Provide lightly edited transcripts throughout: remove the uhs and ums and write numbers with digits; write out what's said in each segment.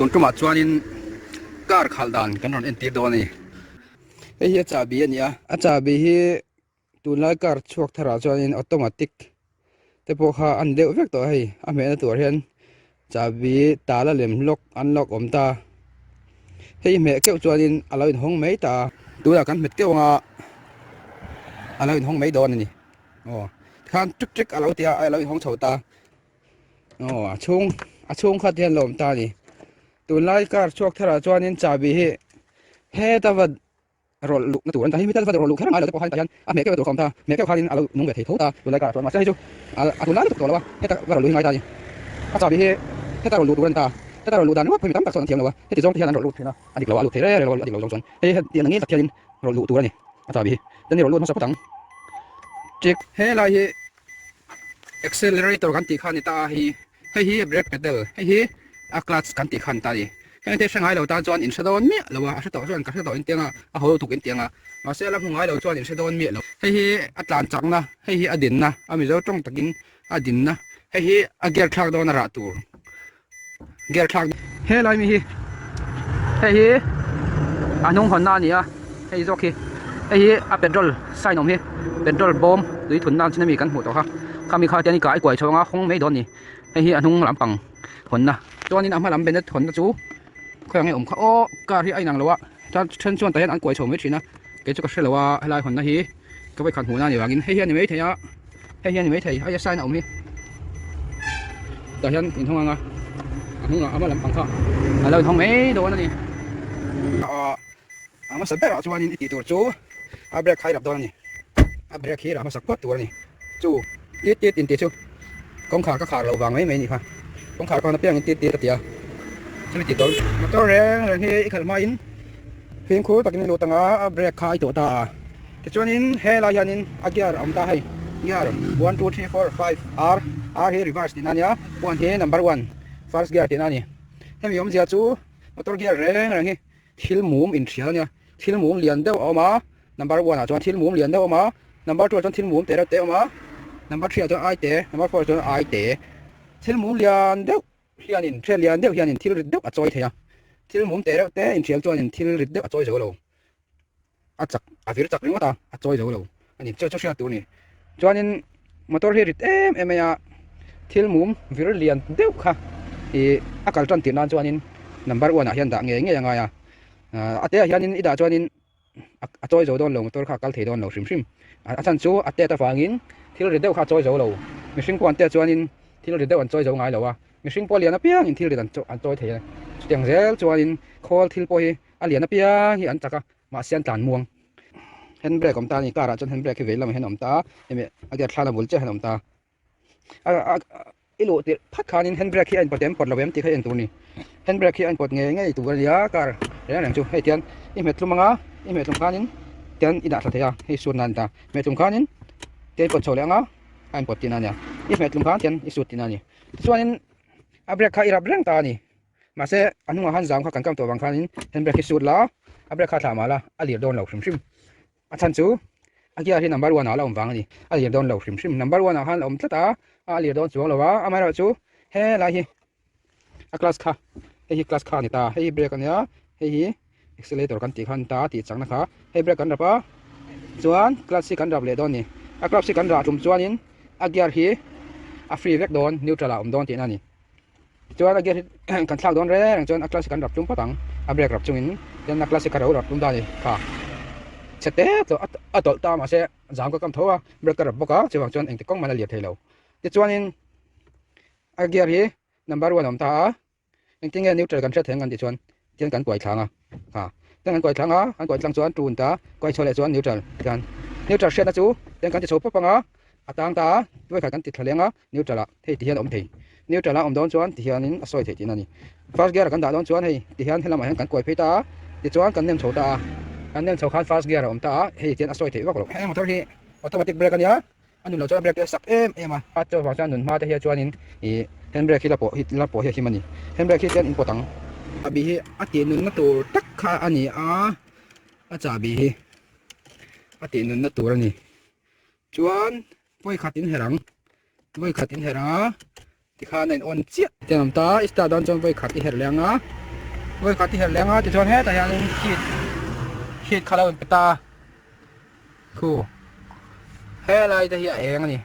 Tun tumah chuanin car khalh dan kan rawn entir dawn a ni. Hei hi a chahbi a ni a, a chahbi hi tunlai car chhuak tharah chuanin automatic te pawh kha a ni deuh vek tawh a hei a hmehna tur hian chahbi tala lem lawk an lawk awm ta hei hmeh keuh chuanin a lo inhawng mai ta a tunah kan hmet keuh anga a lo inhawng mai dawn a ni aw tikhan ṭik ṭik a lo ti a a lo inhawng chho ta aw a chhung a chhung khat hian a lo awm ta a ni tunlai car chhuak tharah chuanin chahbi hi heta va rawlh luhna tur an ta hi hemi rawlh luh kher ngai lo te pawh khan tah hian a hmeh keuh tur kha awm ta hmeh keuh khanin a lo nung ve thei tho ta tunlai karah chuan mahse hei chu a tunlai lutuk tawh lo a heta va rawlh luh hi ngai ta a ni a chahbi hi heta rawlh luh tur a ni ta heta rawlh luh dan ringawt pawh hi mi tam tak chuan an thiam lo a heti zawng te hian an rawlh lut thin a a dik lo a lut thei reng reng lo a dik lo zawng chuan hei heti ang ngei tak hianin rawlh luh tur a ni a chahbi hi chuan i rawlh lut hmasa phawt ang tik helai hi accelerator kan tih kha a ni ta a hei hei hi brake pedal hei hi a clutch kan tih kha a ni ta a ni heng te hre ngai lo tan chuan in hre dawn miah lo a a hre tawh chuan ka hre tawh in tiang a a haw lutuk in tiang a mahse a la hmu ngai lo chuan in hre dawn miah lo hei hi a tlan chakna hei hi a dinna a mizo tawng takin a dinna hei hi a gear thlak dawn a rah tur gear thlak helai mi hi hei hi a hnung hawnna a ni a hei zawk hi hei hi a petrol sign awm hi petrol bawm tui thun nan chin ami kan hmuh tawh kha khami kha tian i kai kuai chhawng a hawng mai dawn a ni hei hi a hnung lampang hawnna chuanin a hma lam benet hawnna chu khawiah nge awm kha aw car hi a inang lo a chuan then chuan tah hian an kuai chho mai thin a kei chu ka hrelo a helai hawnna hi ka vawikhat hmuhna a ni vangin hei hi a ni maithei a hei hi a ni maithei hei a sign a awm hi tah hian inhawng ang a a hnungah a hma lampang kha a lo inhawng mai dawn a ni a hmasa berah chuanin i tih tur chu a brake kha i rap dawn a ni a brake hi rah hmasak phawt tur a ni chu tit tit intih chu kawngkhar ka khar loh vang mai mai a nih kha kawngkhar khan apiangin tit tit a ti a chumi tih tawlh motor reng reng hi i khalh hmain fimkhur takin i lut ang a a brake kha i tawh ta a tichuanin helai hianin a gear a awm ta hei gear one two three four five R R hi reverse tihna a nia one hi number one first gear tihna a ni hemi awmzia chu motor gear reng reng hi thil mum inhrial a nia thil mum lian deuh a awm a number one ah chuan thil mum lian deuh a awm a number two ah chuan thil mum te reuh te a awm a number three ah chuan ai te number four ah chuan ai te thil mum lian deuh hianin thriat lian deuh hianin thil rit deuh a chawi thei a thil mum te reuh te inhrial chuanin thil rit deuh a chawi zo lo a chak a vir chak ringawt a a chawi zo lo a ni chu chu hriat tur a ni chuanin motor hi rit em em mai a thil mum vir lian deuh kha ih a kal tan tir nan chuanin number one ah hian dah ngei ngei a ngai a a te ah hianin i dah chuanin a chawi zo dawn lo motor kha a kal thei dawn lo hrim hrim a chhan chu a tet avangin thil ri deuh kha a chawi zo lo mihring pawh an tet chuanin thil ri deuh an chawi zo ngai lo a mihring pawh lian apiangin thil ri an an chawi thei a chutiang zel chuanin khawl thil pawh hi a lian apiang hi an chak a mahse an tlan muang hand brake awm ta a ni car ah chuan hand brake hi vei lamah hian a awm ta a hemi a gear thlan a bul chiah hian a awm ta a a i luh tirh phat khanin hand brake hi a inpawt em pawt lo em tih kha en tur a ni hand brake hi a inpawt ngei ngei tur a ni a car reng reng chu hei tian i hmet tlum ang a i hmet tlum khanin tian i dah thla thei a hei sut nan a ni ta hmet tlum khanin tian i pawt chho leh ang a a inpawt tihna a nia i hmet tlum khan tian i sut tihna a ni tichuanin a brake kha i rap reng ta a ni mahse a hnungah khan zam kha kan kam tawh vang khanin hand brake hi sut la a brake kha thlah mah la a lir dawn lo hrim hrim. A chhan chu a gear hi number one ah la awm vang a ni. A lir dawn lo hrim hrim. Number one ah khan a awm tlat a, a lir dawn chuang lo a. Amaherawhchu helai hi a clutch kha hei hi clutch kha a ni ta. Hei hi brake a nia, hei hi accelerator kan tih kha a ni ta a tih chakna kha. Hei brake kan rap a, chuan clutch hi kan rap leh dawn a ni. A clutch hi kan rah tum chuanin a gear hi a free vek dawn, neutral ah a awm dawn tihna a ni. Chuan a gear hi kan thlak dawn reng reng chuan a clutch hi kan rap tlum phawt ang a brake rap chungin chuan a clutch hi ka ro rap tlum ta a ni kha chhe te tawh a tawlh ta mahse zam ka kam tho a brake ka rap bawk a chuvang chuan engti kawng man a lir thei lo tichuanin a gear hi number one a awm ta a engtin nge neutral kan hriat thei ang kan tih chuan tian kan kuai thlang a kha tian kan kuai thlang a kan kuai tlang chuan two ta kuai chhuah leh chuan neutral tian neutral hriatna chu tian kan ti chho pawp ang a a tang ta a tuai khat kan ti thla leng a neutral ah hei ti hian a awm thei neutral a awm dawn chuan ti hianin a sawi theih tihna a ni first gear ah kan dah dawn chuan hei ti hian helamah hian kan kuai phei ta a tichuan kan nem chho ta a kan nem chho khan first gear a awm ta a hei tian a sawi theih vak loh heng motor hi automatic brake a nia a nun loh chuan a brake te a sak em em a a chuvang chuan nun hma te hian chuanin ih hand brake hi la pawh hi la pawh hi a him a ni hand brake hi chuan in pawt ang chahbi hi a tih nunna tur tak kha a ni a a chahbi hi a tih nunna tur a ni chuan vawi khat in herh ang vawi khat in herh ang a tikhan a in on chiah tiang awm ta i start dawn chuan vawi khat i herh leh ang a. Vawi khat i herh leh anga tichuan hetah hianin heat heat kha lo in pe ta a khu helai te hi a eng a ni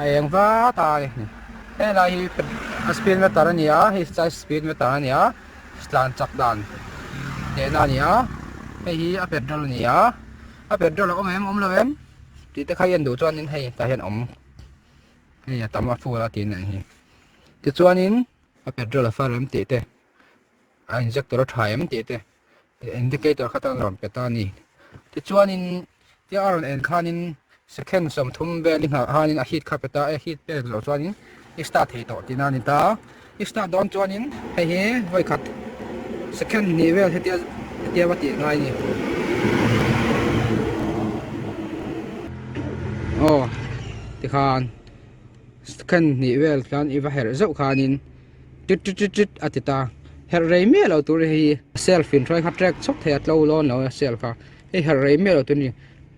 a eng vat a ni helai hi a speed meter a ni a hei speed meter a ni a tlan chak dan tehna a ni a hei hi a petrol a ni a a petrol a awm em awm lo em tih te kha i en duh chuanin hei tah hian awm hei a tam a full a tih a nih hi tichuanin a petrol a far em tih te a injector a tha em tih te indicator kha tan rawn pe ta a ni tichuanin tia a rawn en khanin second 30 vel i nghah khanin a heat kha pe ta a heat pek zawh chuanin i start thei tawh tihna a ni ta i start dawn chuanin hei hi vawi khat second hnih vel hetia hetia va tih ngai a ni aw tikhan second hnih vel khan i va herh zeuh khanin. Tit tit tit tit a ti ta. Herh rei miah lo tur hi self in hruai kha track chawk thei a tlo lawn lo a self kha. Hei herh rei miah lo tur a ni.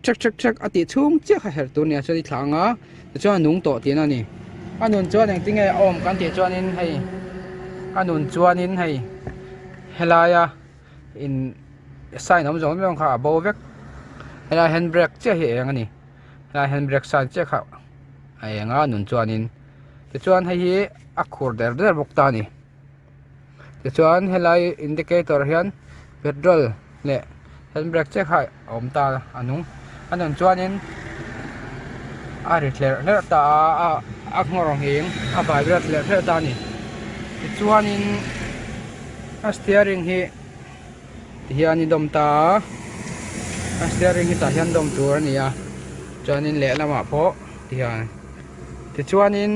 Track track track a tih chhung chiah kha herh tur a ni a chuan i thlah ang a tichuan a nung tawh tihna a ni. A nun chuan engtin nge a awm kan tih chuanin hei a nun chuanin hei helaia in sign awm zawng zawng kha a bo vek. Helai handbrake chiah hi a eng a ni. Helai handbrake sign chiah kha a eng a nun chuanin. Tichuan hei hi a khur der der bawk ta a ni tichuan helai indicator hian petrol leh handbrake chiah kha a awm ta a nung a nun chuanin a ri hlerh hlerh ta a a nghawr nghing a vibrate hlerh hlerh ta a ni tichuanin a steering hi tihian i dawm ta a a steering hi tah hian dawm tur a ni a chuanin lehlamah pawh tihian. Tichuanin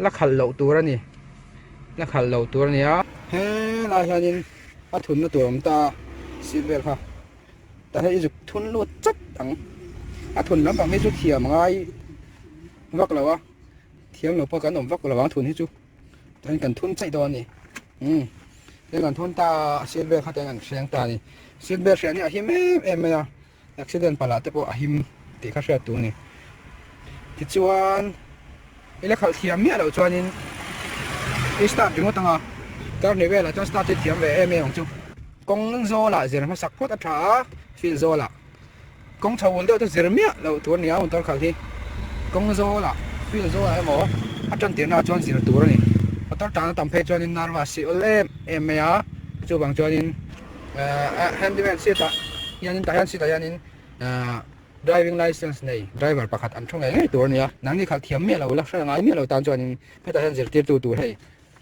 la khalh loh tur a ni, la khalh loh tur a ni a. Helai hianin a thunna tur a awm ta a, seat belt kha tah hian i zuk thun lut chat ang. A thun lampang hi chu thiam a ngai vak lo a, thiam lo pawh kan awm vak lo ang thun hi chu. Chuan kan thun chaih dawn a ni. Umm chuan kan thun ta a, seat belt kha chuan kan hreng ta a ni. Seat belt hriat hi a him em em mai a. Accident palh ah te pawh a him tih kha hriat tur a ni. Tichuan i la khalh thiam miah loh chuanin i start ringawt ang a, car hnih velah chuan start hi thiam ve em em ang chu. Kawng zawlah zir hmasak phawt a tha a, field zawlah kawng chho ul deuh chu zir miah loh tur a ni a motor khalh hi. Kawng zawlah field zawlah emaw a tan tirna ah chuan zir tur a ni. Motor tan a tam phei chuanin nervous hi awl em em mai a, chuvang chuanin. Handyman seat ah hianin tah hian seat ah hianin driving licence nei driver pakhat an thu ngei ngei tur a ni a, nangni khalh thiam miah lo la hre ngai miah lo tan chuanin hetah hian zirtirtu tur hei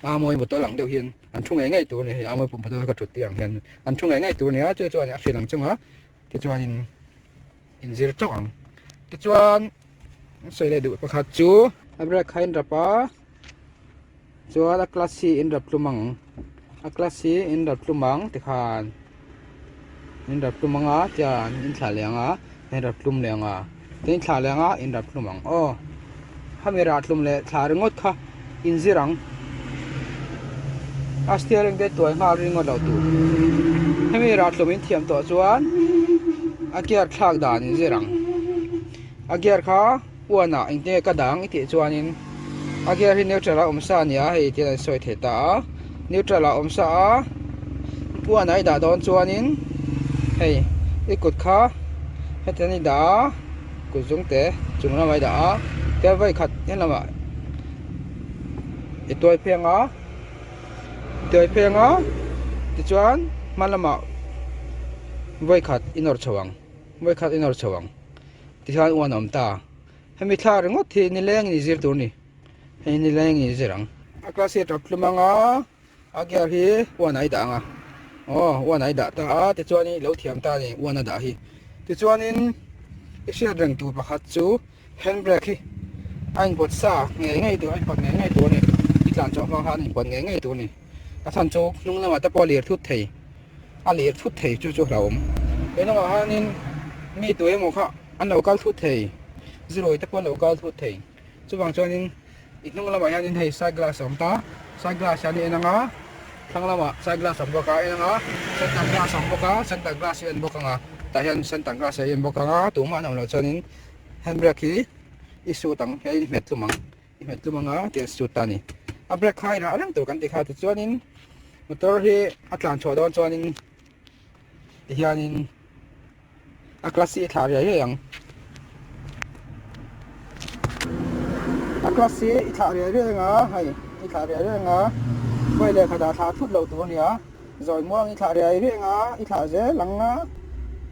a mawi bottle ang deuh hian an thu ngei ngei tur a ni hei a mawi bottle ka thut tir ang hian an thu ngei ngei tur a ni a chu chuan a hrilh ang chunga tichuanin inzir chauh ang tichuan sawi leh duh pakhat chu a brake kha a inrap a. Chuan a clutch hi in rap tlum ang a clutch hi in rap tlum ang tikhan in rap tlum ang a tian in thlah leh ang a in rap tlum leh ang a tin in thlah leh ang a in rap tlum ang aw hemi rah tlum leh thlah ringawt kha in zir ang a steering te tuai nghal ringawt loh tur hemi rah tlum in thiam tawh chuan a gear thlak dan in zir ang a gear kha. Uanah engtin nge ka dang i tih chuanin a gear hi neutral a awm sa a ni a hei tihian an sawi thei ta a neutral ah awm sa a uanah i dah dawn chuanin hei i kut kha hetiang i dah a kut zung te chung lamah i dah a tia vawi khat heng lamah i tuai pheng a tuai pheng a tichuan hma lamah vawi khat i nawr chho ang vawi khat i nawr chho ang. Tihian uan a awm ta. Hemi thla ringawt hi nileng in i zir tur a ni. Hei nileng in i zir ang. A class hi a tap hlum ang a, a gear hi uan ah i dah ang a. Aw, uan ah i dah ta a, tichuan i lo thiam ta a ni uan a dah hi. Tichuanin i hriat reng tur pakhat chu handbrake hi a inpawt sa ngei ngei tur, a inpawt ngei ngei tur a ni. I tlan chhuah hma khan a inpawt ngei ngei tur a ni. A chhan chu hnung lamah te pawh a lir thut thei. A lir thut thei chu chu hlauhawm. He lamah hianin mi tu emaw kha an lo kal thut thei, zirawi te pawh an lo kal thut thei. Chuvang chuanin i hnung lamah hianin hei side glass a awm ta, side glass hian i en ang a, thlang lamah side glass a awm bawk a, en ang a, center glass a awm bawk a, center glass hi a en bawk ang a, tah hian center glass hi a en bawk ang a, tumah an awm loh chuanin handbrake hi i sut ang, hei i hmet tlum ang. I hmet tlum anga tih a sut ta a ni. A brake kha i rah reng tur kan ti kha tichuanin Motor hi a tlan chhuah dawn chuanin tihianin a clutch hi a thlah riai riai ang. A clutch hi i thlah riai riai ang a, hei i thlah riai riai ang a, vawi leh khatah thlah thut loh tur a nia, zawi muang i thlah riai riai ang a, i thlah zel ang a,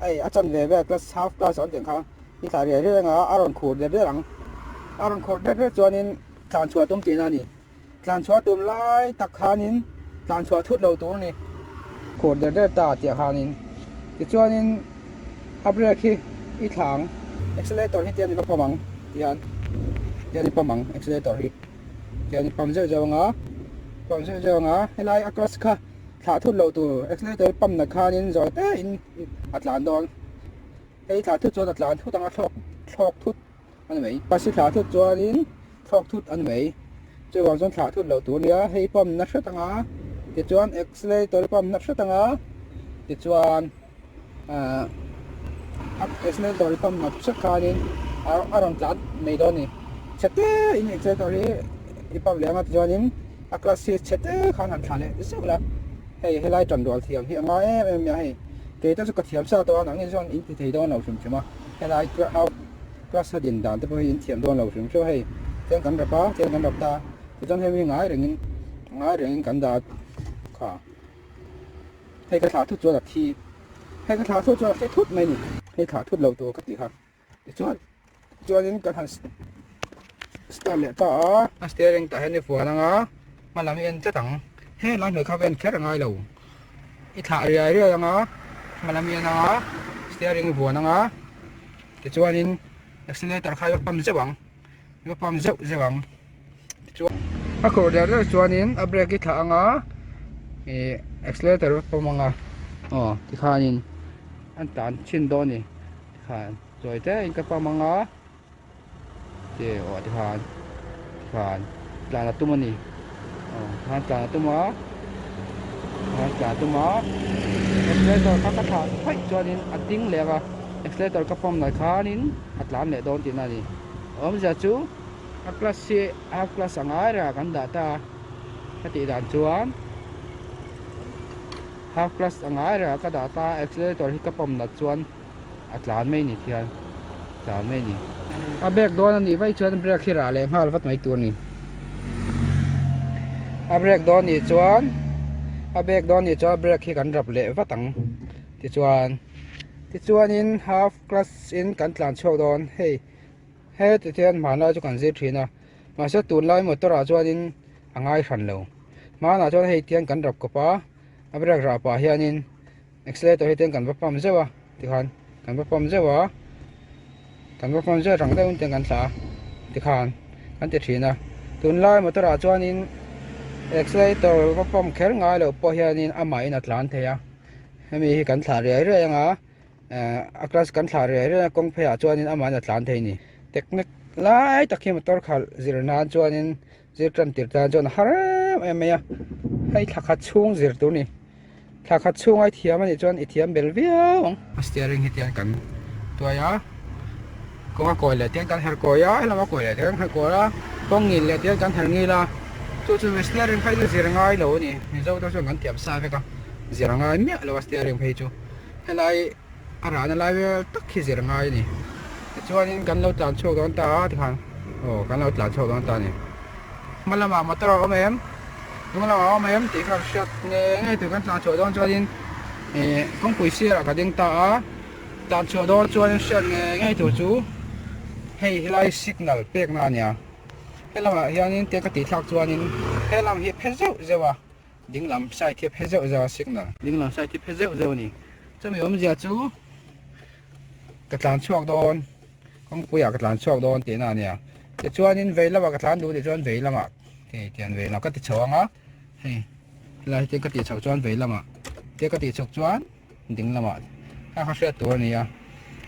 hei a chanve vel clutch half clutch an tih ang kha i thlah riai riai ang a, a rawn khur der der ang. A rawn khur der der chuanin tlan chhuah tum tihna a ni. Tlan chhuah tum lai tak khanin tlan chhuah thut lo tur a ni. Khur der der ta tih ah khanin tichuanin a brake hi i thla ang. Accelerator hi tian i va pawm ang tihian tian i pawm ang accelerator hi tian i pawm zeuh zeuh ang a pawm zeuh zeuh ang a helai a clutch kha thlah thut lo tur accelerator i pump na khanin zawi te in a tlan dawn hei thlah thut chuan a tlan thut ang a thlawk thlawk thut. A ni mai. Pasi thlah thut chuanin thlawk thut a ni mai. Chuvang chuan thlah thut loh tur nia, hei pump na hret anga, tichuan accelerator pump na hret anga, tichuan ahh accelerator pump na hret khanin a rawn tlan mai dawn a ni. Chhe te in accelerator hi i pump leh anga tichuanin a clutch hi chhe te khan han thlah leh zeuh la, hei helai tan rual thiam hi a ngai em em mai a hei. Kei te chu ka thiam sa tawh a, nangni chuan in ti thei dawn lo hrim hrim a, helai Class a din dan te pawh hi in thiam dawn lo hrim hrim a hei tiang kan rap a tiang kan rap ta tichuan hemi ngai rengin ngai rengin kan dah kha hei ka thlah thut chuan a thi hei ka thlah thut chuan a thi thut mai a ni hei thlah thut lo tur ka tih kha tichuan chuanin kan han start leh ta a a steering tah hian i fuan anga hma lam hi en tlat ang helai hnuai kha va en kher a ngai lo i thlah riai riai anga hma lam hi en anga steering i vuan anga. Tichuanin accelerator kha i va pump zeuh ang, i va pump zeuh zeuh ang. Tichuan a khawh der der chuanin a brake i thlah ang a, ih accelerator va pump ang a, aw tikhanin an tlan chhin dawn a ni. Tikhan zawi te in ka pump ang a, ti aw tikhan tikhan tlan a tum a ni. Aw tikhan tlan a tum a, tikhan tlan a tum a, accelerator kha ka thlah phaih chuanin a ding leh ang a. Accelerator ka pump lai khanin a tlan leh dawn tihna a ni. Awmzia chu a clutch hi half clutch ang ai rengah kan dah ta a, ka tih dan chuan half clutch ang ai rengah ka dah ta a, accelerator hi ka pump nat chuan a tlan mai ni thian tlan mai ni. A brake dawn a nih vaih chuan brake hi rah leh nghal vat mai tur a ni. A brake dawn nih chuan a brake dawn nih chuan brake hi kan rap leh vat ang tichuan. Tichuanin half clutch in kan tlan chhuak dawn hei heti hian hmanlai chu kan zir thin a mahse tunlai motor ah chuanin a ngai hran lo hmanah chuan hei tiang kan rap kawp a a brake rah pah hianin accelerator hi tiang kan va pump zeuh a tikhan kan va pump zeuh a kan va pump zeuh rang deuhin tiang kan thlah a tikhan kan ti thin a tunlai motor ah chuanin accelerator va pump kher ngai loh pawh hianin amahin a tlan thei a. Hemi hi kan thlah riai riai anga eh a clutch kan thlah riai riai a kawng pheiah chuanin amahin a tlan thei a ni. Technique lai tak hi motor khalh zir nan chuanin zir tan tir tan chuan a har em em mai a, hei thla khat chhung zir tur a ni. Thla khat chhung a i thiam a nih chuan i thiam bel viau ang. A steering hi tiang kan tuai a, kawng a kawi leh tiang kan her kawi a, helama kawi leh tiang kan her kawi a, kawng ngil leh tiang kan her ngil a, chu chu steering phei chu zir ngai lo a ni. Mizo te chuan kan thiam sa vek a. Zir a ngai miah lo a steering phei chu helai a rahna lai vel tak hi zir a ngai a ni tichuanin kan lo tlan chhuak dawn ta a tikhan aw kan lo tlan chhuak dawn ta a ni hma lamah motor a awm em hnung lamah a awm em tih kha hriat ngei ngei tur kan tlan chhuah dawn chuanin ih kawngpui sirah ka ding ta a tlan chhuah dawn chuanin hriat ngei ngei tur chu hei helai signal pekna a nia helamah hianin tia ka tih thlak chuanin helam hi a phe zeuh zeuh a. Ding lam side hi a phe zeuh zeuh a signal ding lam side hi phe zeuh zeuh a ni chumi awmzia chu ka tlan chhuak dawn kawngpui ah ka tlan chhuak dawn tihna a nia tichuanin vei lamah ka tlan duh tih chuan vei lamah hei tian vei lam ka ti chho ang a hei helai hi ka tih chhoh chuan vei lamah tia ka tih chhuk chuan ding lamah kha kha hriat tur a ni a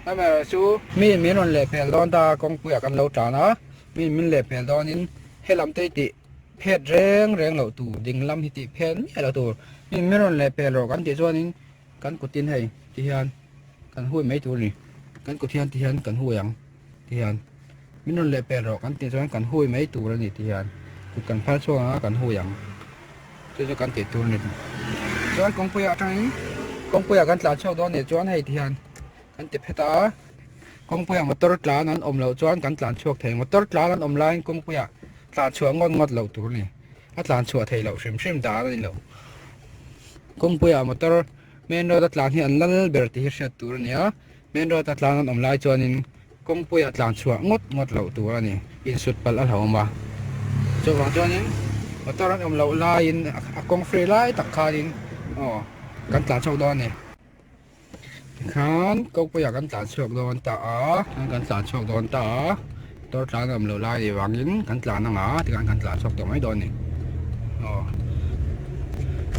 amaherawhchu mi min rawn leh pel dawn ta kawngpui ah kan lo tlan a mi min leh pel dawnin helam te hi tih phet reng reng loh tur ding lam hi tih phet miah loh tur hei min rawn leh pel rawh kan tih chuanin kan kutin hei ti hian kan hui mai tur a ni kan kut hian ti hian kan hui ang ti hian min rawn leh pel rawh kan tih chuan kan hui mai tur a ni ti hian kut kan phal chhuak ang a kan hui ang chu chu kan tih tur a ni. Chuan kawngpui ah atangin kawngpui ah kan tlan chhuak dawn nih chuan hei ti hian kan ti phet a, kawngpui ah motor tlan an awm loh chuan kan tlan chhuak thei motor tlan an awm laiin kawngpui ah tlan chhuah ngawt ngawt loh tur a ni a tlan chhuah theih loh hrim hrim dan a ni lo kawngpui ah motor main road a tlan hi an lal ber tih hi hriat tur a ni a main road a tlan an awm lai chuanin kawngpui ah tlan chhuah ngawt ngawt loh tur a ni insut palh a hlauhawm a chuvang chuanin motor an awm loh laiin a kawng free lai tak khanin aw kan tlan chhuak dawn a ni. Tikhan kawngpuiah kan tlan chhuak dawn ta a kan tlan chhuak dawn ta a motor tlan awm loh lai anih vangin kan tlan ang a tikhan kan tlan chhuak tawh mai dawn a ni aw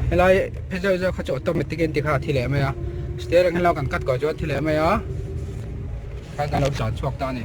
helai phei zeuh zeuh kha chu automatic in tikhan a thi leh mai a steering helai kan cut kawi chuan a thi leh mai a tikhan kan lo tlan chhuak ta a ni.